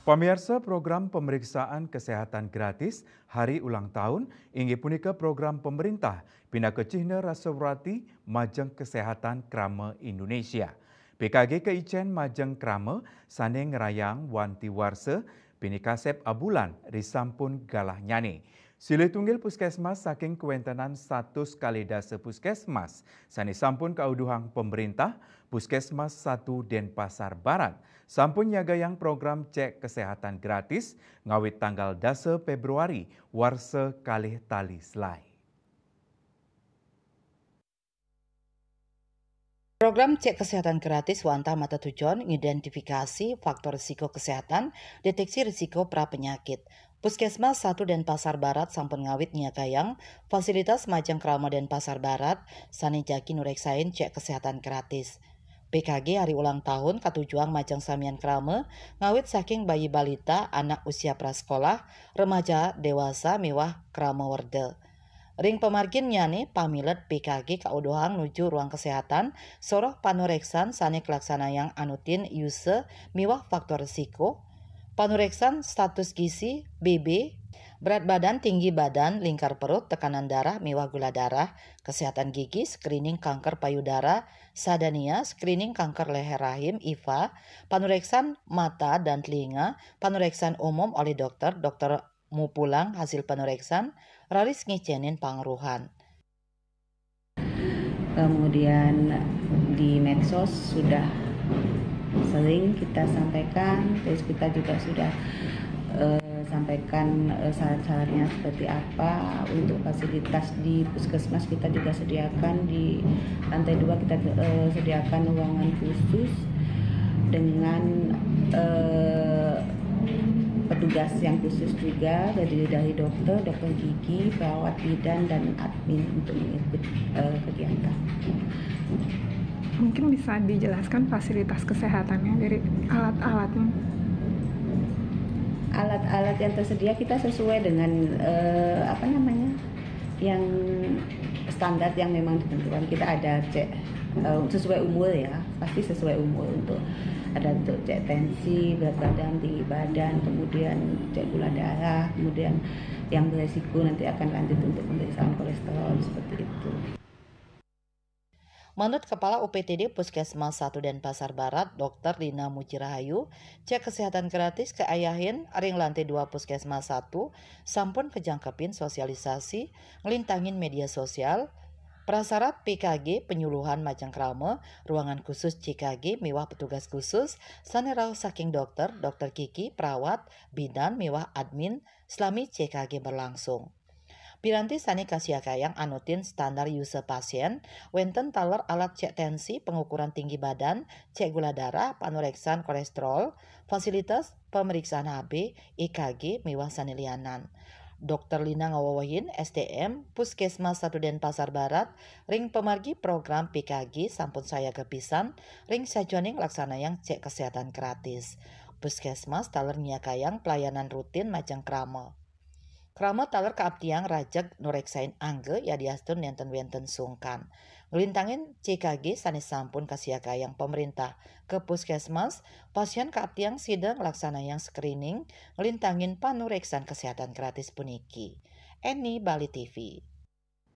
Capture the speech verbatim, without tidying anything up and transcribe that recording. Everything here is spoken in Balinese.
Pamiarsa, program pemeriksaan kesehatan gratis hari ulang tahun inggih punika program pemerintah pinaka cihna rasa werati majeng kesehatan krama Indonesia. P K G kaicen majeng krama sane ngrayang wanti warsa pinikasep abulan risampun galahnyane. Silih tunggil puskesmas saking kawentenan satus kalih dasa puskesmas sane sampun kauduhang pemerintah, Puskesmas satu Denpasar Barat sampun nyagayang program cek kesehatan gratis ngawit tanggal dasa Februari warsa kalih tali selae. Program cek kesehatan gratis wantah matetujon ngidentifikasi faktor risiko kesehatan, deteksi risiko pra penyakit. Puskesmas satu Denpasar Barat sampun ngawit nyagayang fasilitas majeng krama Denpasar Barat sane jagi nureksain cek kesehatan gratis. P K G hari ulang tahun katujuang majeng samian krama ngawit saking bayi balita, anak usia prasekolah, remaja dewasa miwah krama werda. Ring pamarginnyane, pamilet P K G kauduhang nuju ruang kesehatan soroh panureksan sane kalaksanayang anutin user miwah faktor risiko, panureksan status gizi, B B, berat badan, tinggi badan, lingkar perut, tekanan darah miwah gula darah, kesehatan gigi, screening kanker payudara, sadania, screening kanker leher rahim, I V A, panureksan mata dan telinga, panureksan umum oleh dokter, dokter mupulang hasil panureksan, raris ngicenin pangruhan. Kemudian di medsos sudah sering kita sampaikan, terus kita juga sudah eh, sampaikan eh, syarat-syaratnya seperti apa untuk fasilitas di puskesmas. Kita juga sediakan di lantai dua, kita eh, sediakan ruangan khusus dengan eh, petugas yang khusus juga, terdiri dari dokter, dokter gigi, perawat bidan, dan admin untuk mengikuti eh, kegiatan. Mungkin bisa dijelaskan fasilitas kesehatannya dari alat-alatnya. Alat-alat yang tersedia kita sesuai dengan eh, apa namanya, yang standar yang memang ditentukan. Kita ada cek eh, sesuai umur ya, pasti sesuai umur. Untuk ada untuk cek tensi, berat badan, tinggi badan, kemudian cek gula darah, kemudian yang beresiko nanti akan lanjut untuk pemeriksaan kolesterol, seperti itu. Manut Kepala U P T D Puskesmas satu Denpasar Barat, Dokter Lina Muji Rahayu, cek kesehatan gratis kaayahin ring lantai dua Puskesmas satu sampun kajangkepin sosialisasi, nglintangin media sosial, prasarat P K G, penyuluhan majeng krama, ruangan khusus C K G miwah petugas khusus sane rauh saking dokter, dokter gigi, perawat, bidan miwah admin selami C K G berlangsung. Piranti sane kasiagayang anutin standar user pasien, wenten taler alat cek tensi, pengukuran tinggi badan, cek gula darah, panureksan kolesterol, fasilitas pemeriksaan H B, E K G, miwah sane lianan. Dokter Lina ngawewehin S D M Puskesmas satu Denpasar Barat ring pamargi program P K G sampun sayaga pisan ring sajeroning nglaksanayang cek kesehatan gratis. Puskesmas taler nyiagayang pelayanan rutin majeng krama. Krama taler kaaptiang rajeg nureksain angga yadiastun nenten wenten sungkan. Nglintangin C K G sane sampun kasiagayang pemerintah ka puskesmas, pasien kaaptiang sida nglaksanayang screening nglintangin panureksan kesehatan gratis puniki. Eni, Bali T V.